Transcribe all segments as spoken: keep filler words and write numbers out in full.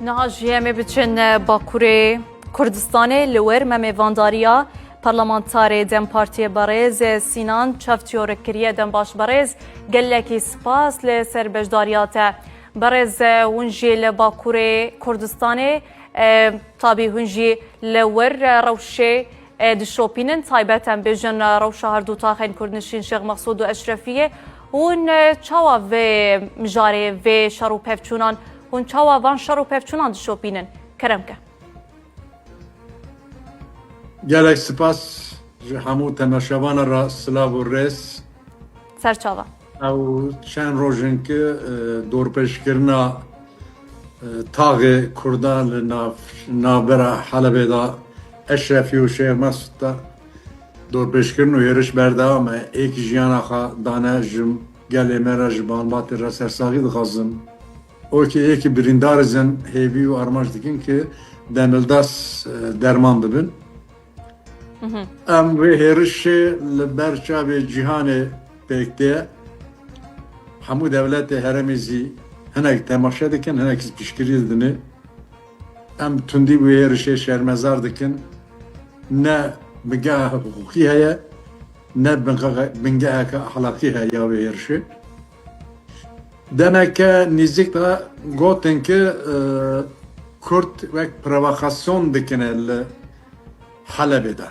Niha jî em ê biçin Bakurê Kurdistanê. Li wir me mêvandariya parlamentarê DEM Partiyê berêz Sînan Çavtiyore kiriye. Dem baş berêz, gelekî spas li ser beşdariya te. Berêz, hûn jî li Bakurê Kurdistanê, e, tabî hûn jî li wir rewşê e, dişopînin, taybet em bêjin, e, rewşa her du taxên Kurdnişîn Şêx Mexsûd û Eşrefiyê. Hûn, e, çawa vê mijarê, vê şer û pevçûnan, hûn çawa van şer û pevçûnan dişopînin? Kerem ke. Gelek spas ji hemû temaşevana re silav û rêz. Serçava. Ew çend roj in ki, e, dorpêçkirina, e, taxê Kurdan li nav-, navbera Helebê de, Eşrefî û Şêx Mesûd de dorpêçkirin û hêriş berdewam e. Êk jiyana xwe dane ji gelê me re, ji malbatê re sersaxî dixwazim. O ki êkî birîndar izin hêvî û armanc dikin ki demildas, e, derman bibin. Mhm. Em vê hêrişê li ber çavê cîhanê pêk tê. Hemû dewletê herêmê zî hinek temaşe dikin, hinek piştgirî didinê. Em tundî bi wê hêrişê şermezar dikin. Ne bingeha hiqûqî heye, ne bingeha-, bingeheke ahlaqî heye ya wê hêrişê. Demeke nîzîk de gotin ki, e, Kurd wek provokasyon dikine li Helebê de.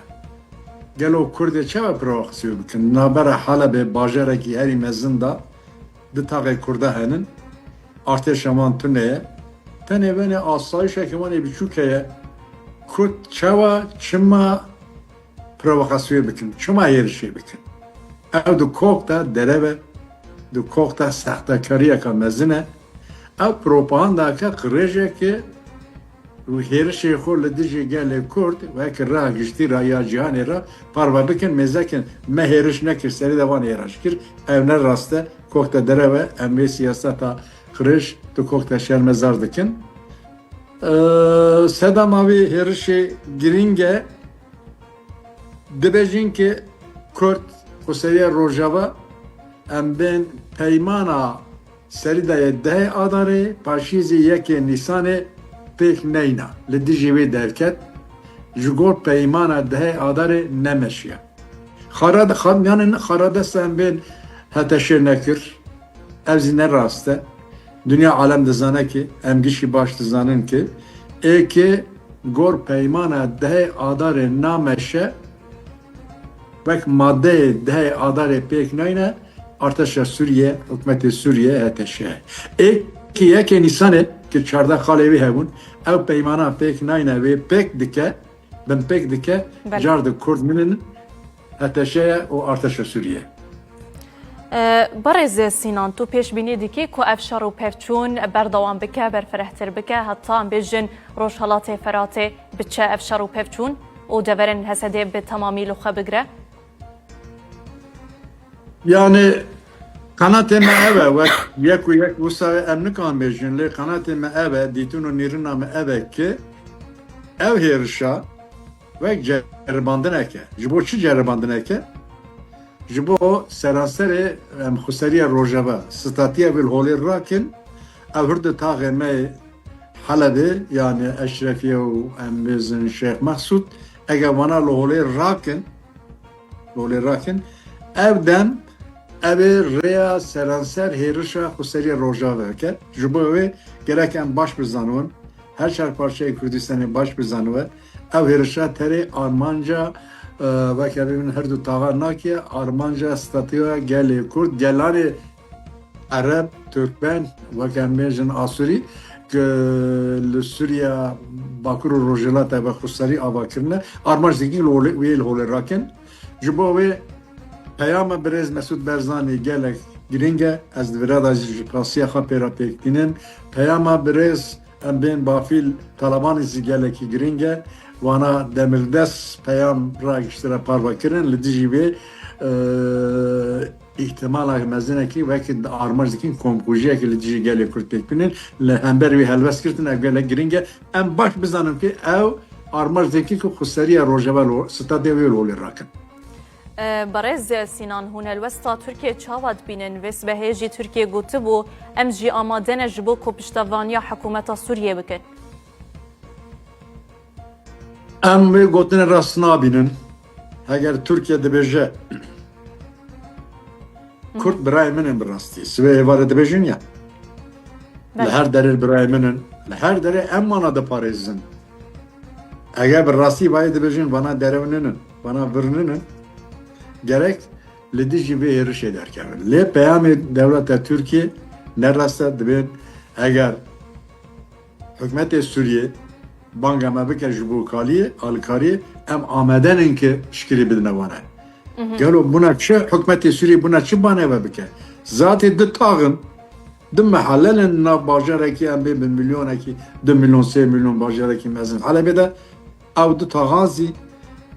Gelo Kurdê çawa provokasyon bikin? Navbera Helebê, bajarekî herî mezin de, du taxê Kurda henin. Artêşa wan tune ye. Tenê venê asayişeke wan ê biçûk heye. Kurd çawa, çima provokasyon bikin, çima hêrişê bikin? Ew di kok de derev e, di kok de sextekariyeke mezin e. Ew propagandake qirêjeke û hêrişê xwe li dijî gelê Kurd wek raya giştî, raya cîhanê re parve bikin, mêzekin me hêriş nekir, serî de wan hêriş kir. Ew ne rast e, kok de derev e, em vê siyaseta qirêj di kok de şermezar dikin. Ee, sedema vê hêrişê girîng e. Dibêjin ki Kurd, Xweseriya Rojava, em bên peymana serî de yê dehê Adarê, paşî zî yekê Nîsanê pêk neyna, li dijî wê derket, ji gor peymana dehê Adarê nemeşiya. Xara-, xa-, yanî xara dest em bên HTŞê nekir. Ev zî ne rast e. Dinya alem dizane ki, em gişî baş dizanin ki, ê ki gor peymana dehê Adarê nameşe, wek madeyê dehê Adarê pêk nayne, artêşa Sûriye, hikûmetê Sûriye, HTŞ. Ê ki yekê Nîsanê ki çardeh xalê wî hebûn, ew peymana pêk nayne, wê pêk dike, binpêk dike, Belê. Car di Kurd minin, HTŞ ye û artêşa Sûriye. E, Berêz Sînan, tu pêşbînî dikî ku ev şer û pevçûn berdewam bike, berfirehtir bike, heta em bêjin Rojhelatê Feratê biçe ev şer û pevçûn û deverên HSDê bi temamî li xwe bigire? Yani, qenatê me ev e, wek yek û yek wisa em nikarin bêjin, lê qenatê me ev e, dîtin û nîrina me ev e ki ev hêrişa wek ceribandineke. Ji bo çi ceribandineke? Ji bo seranserê, em, xweseriya Rojava, statiya wê li holê rakin, ev hir di taxê me Helebê, yani Eşrefiye û em bêzin Şêx Mexsûd, eger wana li holê rakin, li holê rakin, ev dem ev ê rêya seranser hêrişa xweseriya Rojava ke. Ji bo wê gerek em baş bizanibin, her çar parçeyê Kurdistanê baş bizanibe, ev hêrişa terê armanca, e, weke bibin her du taxa nake, armanca statuya gelê Kurd, gelanê Ereb, Turkmen, weke em bêjin Asûrî, ki li Sûriya Bakur û Rojhilat e, bi xwesarî ava kirine, armanc dikî li holê, wê li holê rakin. Ji bo wê peyama birêz Mesûd Barzanî gelek girîng e. Ez di vira de jî ji pasiya xwe pê re pêk tînim. Peyama birêz em bên Bafîl Talabanî zî gelekî girîng e. Wana demildest peyam ragiştire parve kirin. Li dijî wê, e, îhtimala mezinekî wekî armanc dikin komkujiyekî li dijî gelê Kurd pêk bînin. Li hember wî helwest girtin ev gelek girîng e. Em baş bizanin ki ew armanc dikin ku xweseriya Rojava li, statê wê li holê rakin. E, Berêz Sînan, hûn helwesta Tirkiyê çawa dibînin? Vê sibehê jî Tirkiye gotibû, em jî amade ne ji bo ku piştevaniya hikûmeta Sûriyê bikin. Em wê gotinê rast nabînin. Heger Tirkiye dibêje, Kurd birayê min in bi rastî. Sibê êvarê dibêjin ya. Li her derê birayê min in. Li her derê em wana diparêzin. Eger bi rastî vayê dibêjin, vana derew ninin, vana vir ninin, gerek li dijî vê hêrişê derkevin. Lê peyamê dewleta Tirkiye ne rast e, dibên eger hikûmetê Sûriyê banga me bike ji bo kaliyê, alîkariyê, em amade nin ki piştgirî bidine wana. Gelo bûna çi, hikûmetê Sûriyê bûna çi bane we bike? Zatê du taxin, du mehalelin nav bajarekî em bê bi milyonekî, du milyon, sê milyon bajarekî mezin Helebê de, ew du taxan zî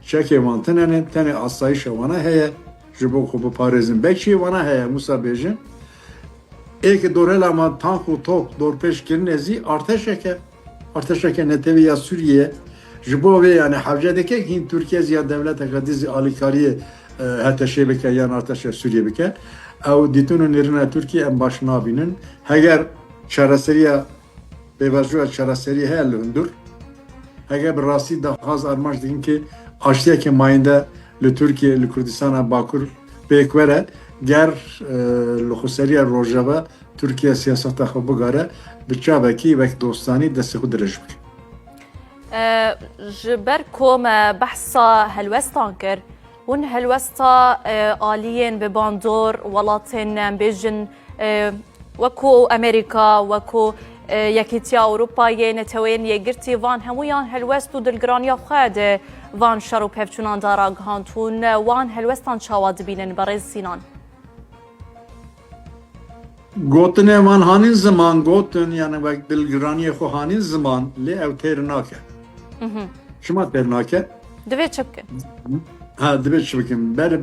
çekê wan tine ne, tenê asayişa wana heye, ji bo ku biparêzin. Bekçiyê wana heye, Musa bêjin. Ê ki dorhela me tank û top dorpêç kirine zî artêşeke, artêşeke netewî ya Sûriyê ye. Ji bo vê, yani, hewce dike hîn Tirkiye zî ya dewleteke dî zî alîkariyê, e, H T Ş'ê bike yan artêşa Sûriyê bike. Ew dîtin û nêrîna Tirkiye em baş nabînin. Heger çareseriya pêvajoya çareseriyê heye li hundir, heger bi rastî daxwaz armanc dikin ki aştiyeke mayînde li Tirkiye, li Kurdistana Bakur pêk were, ger, e, li xweseriya Rojava Tirkiye siyaseta xwe bigare, bi çavekî wek dostanî destê xwe dirêj bike. E, ji ber ku me behsa helwestan kir, hûn helwesta, e, aliyên bi bandor welatên, em bêjin, e, wekû Amerîka, wekû, e, Yekîtiya Ewropayê, Neteweyên Yekgirtî, van hemûyan helwest û dilgiraniya xwe di van şer û pevçûnan de ragihand. Hûn, e, wan helwestan çawa dibînin, berêz Sînan? Gotinê wan hanîn ziman gotin, yani wek dilgiraniyê xwe hanîn ziman, lê ew têr nake. Mhm. Çima têr nake? Divê çi bikin? Ha, divê çi bikin? Ber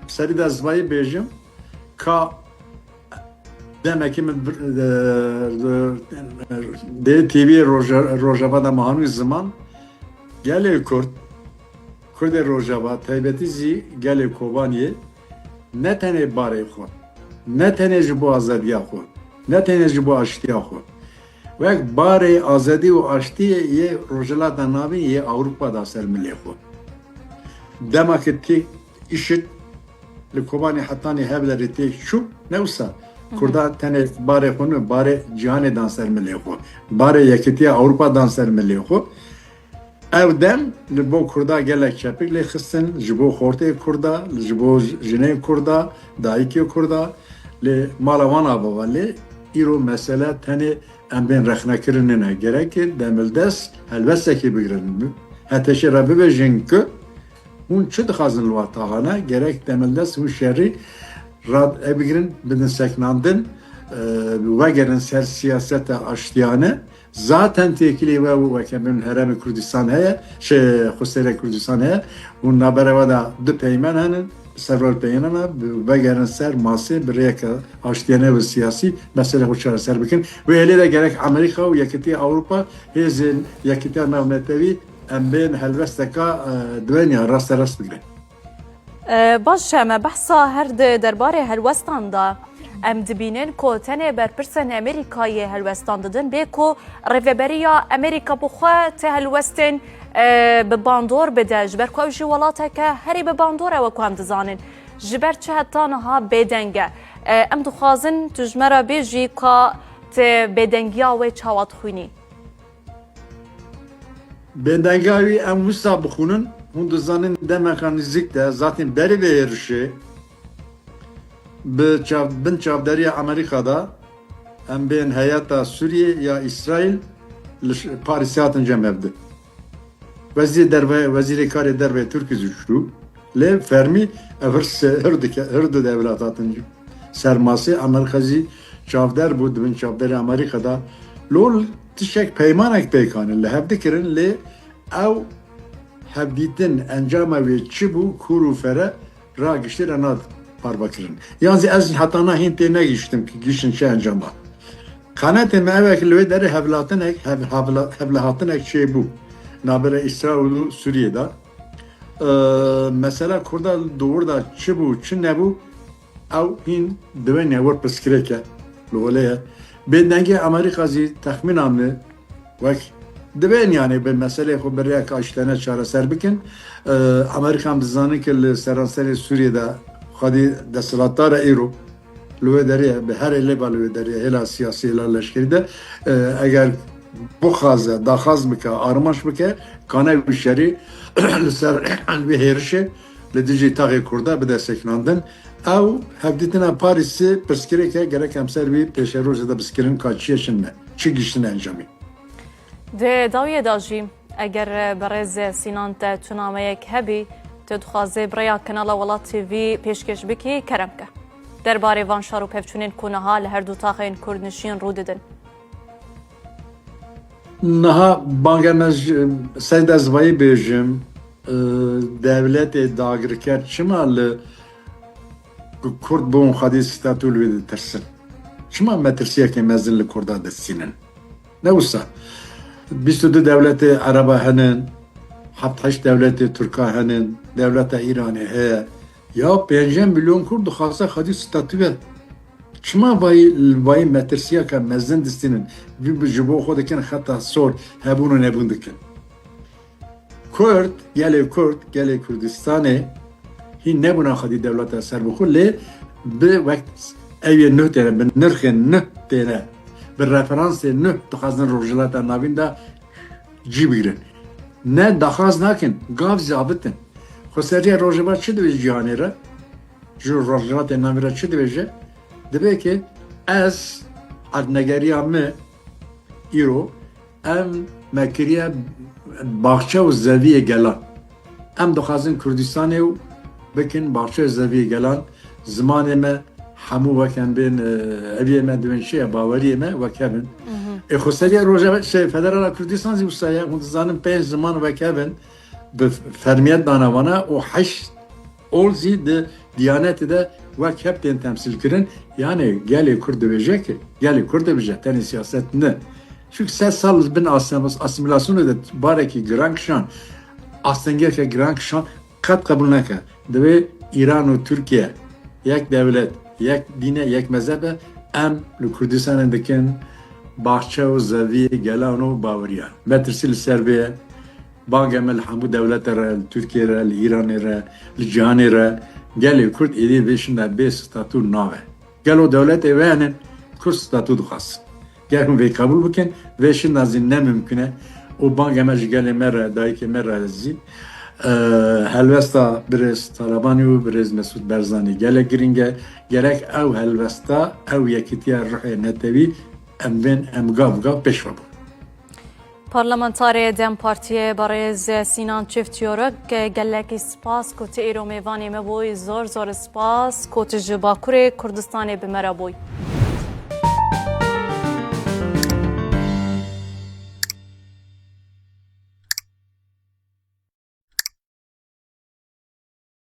serî de ez vayî bêjim, ka demekî min bir, e, e, dê T V Roja-, Rojava de me hanî ziman, gelê Kurd, Kurdê Rojava, taybetî zî gelê Kobaniyê, ne tenê barê xwe, ne tenê ji bo azadiya xwe, ne tenê ji bo aştiya xwe, wek barê azadî û aştiyê yê Rojhilata Navîn yê Ewropa da ser milê xwe. Dema ki tê IŞİD li Kobanê hetanî hevlerê tê çû, ne wisa. Kurda tenê barê xwe ne, barê cîhanê dan ser milê xwe. Barê Yekîtiya Ewropa dan ser milê xwe. Ev dem li bo Kurda gelek çepik lê xistin, ji bo xortê Kurda, ji bo jinê Kurda, dayikê Kurda, lê mala wan ava va. Lê îro mesele tenê em bên rexnekirin nine. Gerek demildest helwestekê bigirin. H T Ş'ê re bibêjin ku hûn çi dixwazin li wa taxana, gerek demildest hûn şerî rad-, e, bigirin, bidin seknandin, e, vegerin ser siyaseta aştiyane. Zaten têkilî we û weke min Herêmê Kurdistan heye, şey, Xweseriya Kurdistan heye. Hûn navbera we de du peymen henin, serwer peymana, bi-, vegerin ser masê, bi rêyeke aştiyane û siyasî meselê xwe çareser bikin. Wê hêlê de gerek Amerîka û Yekîtiya Ewropa, hêzên Yekîtiya Navnetewî, em bên helwesteka, e, duwenya rasterast bigirin. E, baş e, me behsa her di derbarê helwestan de. Em dibînin ku tenê berpirsên Amerîkayê helwestan didin, bê ku rêveberiya Amerîka bi xwe ti helwestên, e, bi bandor bide, ji ber ku ew jî welateke herî bi bandor e, wekû em dizanin. Ji ber çi heta niha bêdeng e? E, em dixwazin tu ji me re bêjî ka ti bêdengiya wê çawa dixwînî? Bêdengiya wî em wisa bixwînin, hûn dizanin demeka nêzîk de, zaten berî vê hêrişê bi çav-, bin çavderiya Amerîka de em bên heyeta Sûriyê ya Îsraîl li ş-, Parîsê hatin cem hev di. Wezîrê derve, wezîrê karê derve Tirkî zî çû. Lê fermî ev hir se-, hir dike-, hir du dewlet hatin ser masê. Amerîka zî çavder bû, di bin çavderê Amerîka de. Lol tiştek peymanek pêk anîn, li hev dikirin, lê ew hevdîtin encama wê çi bû, kûr û fere ragiştî re nat parve kirin. Yan zî ez heta niha hîn tê negihiştim ki gihiştin çi encama. Qenatê me ew e ki li wê derê hevlatinek, hev-, hevla-, hevlihatinek çêbû navbera Îsraîl û Sûriyê de. Ee, mesela Kurda li dûr de çi bû, çi nebû, ew hîn diwêne wir pirsgirêk e, li holê ye. Bêdengê Amerîka zî texmîna min wek Divên yani bi meseleyê xwe bi rêyeke aştiyane çareser bikin. E, Amerîkan dizanin ki li seranserê Sûriyê de xwedî desthilatdar e îro. Li wê derê, bi herê lê ba li wê derê, hêla siyasî, hêla leşkerî de, e, eger bixwaze, daxwaz bike, armanc bike, kane wî şerî li ser wî hêrişê li dijî taxê Kurda bide sekinandin. Ew hevdîtina Parîsê pirsgirêk e, gerek em ser wî pêşerojê de biskirin ka çi ye çi ne, çi giştine encamê. Di dawiyê de jî, eger berêz Sînan te tu nameyek hebî, tu dixwazê bi rêya Kanala Welat T V pêşkêş bikî, kerem ke. Derbarê van şar û pevçûnên ku niha li her du taxên Kurd nişîn rû didin. Niha bangeme ji Seyd Ezbayî bêjim, e, dewletê dagirker çima li Kurd bûn xwedî statû li wê ditirsin? Çima metirsiyekê mezin li Kurda distînin? Ne wisa. Bîst û du dewletê Ereba henin, heft heşt dewletê Tirka henin, dewleta Îranê heye. Ya pêncî milyon Kurd dixwaze xwedî statû be. Çima vayî, vayî metirsiyeke mezin distînin? Vî ji bo xwe dikin xeta sor, hebûn û nebûn dikin. Kurd, gelê Kurd, gelê Kurdistanê hîn nebûna xwedî dewleta serbixwe, lê bi wek ew yê nuh têne, bi nirxên nuh têne, bi referansê nuh dixwazin Rojhilata Navîn de cî bigirin. Ne daxwaz nakin, gav zî avitin. Xweseriya Rojava çi divê cîhanê re? Ji Rojhilatê Navîn re çi dibêje? Dibê ki ez erdnegeriya me îro em me kiriye baxçe û zeviyê gelan. Em dixwazin Kurdistanê û bikin baxçe û zeviyê gelan. Zimanê me hemû wek em bên, e, eviyê me dibên çi ye, baweriyê me wek hev in. Ê xweseriya Rojava, şey, Federala Kurdistan zî wisa ye. Hûn dizanin pênc ziman wek hev in. Bi fermiyet dana vana û heşt ol zî di Diyanetê de wek hev tên temsîl kirin. Yani gelê Kurd dibêje ki, gelê Kurd dibêje, tenê siyaset ne. Çünkü sed sal bin asim-, asimilasyonê de barekî giran kişan, astengeke giran kişan qet qebûl neke. Divê Îran û Tirkiye yek dewlet, yek dîne, yek mezhebe, em li Kurdistanê dikin baxçe û zeviyê gelan û baweriyan. Metirsî li ser vê ye. Bangê me li hemû dewlete re, li Tirkiyê re, li Îranê re, li cîhanê re, gelê Kurd êdî vê şinda bê statû nabe. Gelo dewletê we hene Kurd statû dixwazin? Ger hûn vê qebûl bikin, vê şinda zî ne mimkun e. Û bangê me ji gelê me re, dayikê me re zî, e, helwesta birêz Talebanî û birêz Mesûd Barzanî gelek girîng e. Gerek ew helwesta, ew yekîtiya ruhê netewî em bên, em gav gav pêş ve bûn. Parlamentarê DEM Partiyê berêz Sînan Çiftyoruk, gelekî spas ku tu îro mêvanê me bûyî, zor zor spas ku tu ji Bakurê Kurdistanê bi me re bûyî.